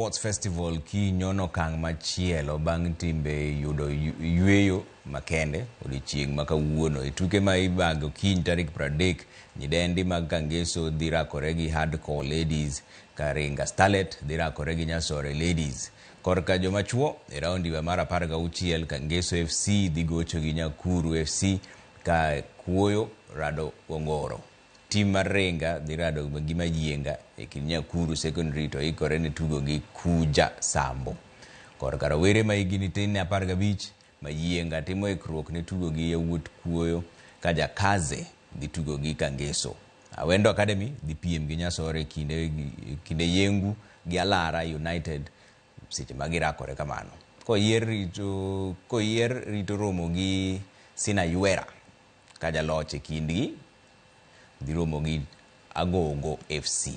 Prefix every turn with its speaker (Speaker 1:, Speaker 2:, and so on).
Speaker 1: Sports Festival kinyono okang' machielo bang' timbe yudo yueyo makende odiechieng' ma kawuono. E tuke ma ibago kiny tarik 30, nyidendi mag Kangeso dhi rakore gi Hardcore Ladies, ka Ringa Starlet dhi rakore gi Nyasore Ladies. Korka joma chuo, e raundi mar 16, Kangeso FC dhi gocho gi Nyakuru FC ka Kuoyo rado Ongoro. Tim mar Ringa dhi rado gi Mayienga e kind Nyakuru Secondary to ikore ne tugo gi Kuja Sambo. Korka rowere ma higni tin ne 15, Mayienga timo ikruok ne tugo gi yawuot Kuoyo ka Jakaze dhi tugo gi Kangeso. Awendo Academy dhi piem gi Nyasore kinde Yengu gi Alara United seche ma girakore kamano. Koyier rito romo gi Sinaywera ka jaloch e kindgi dhi romo gi Agogo FC.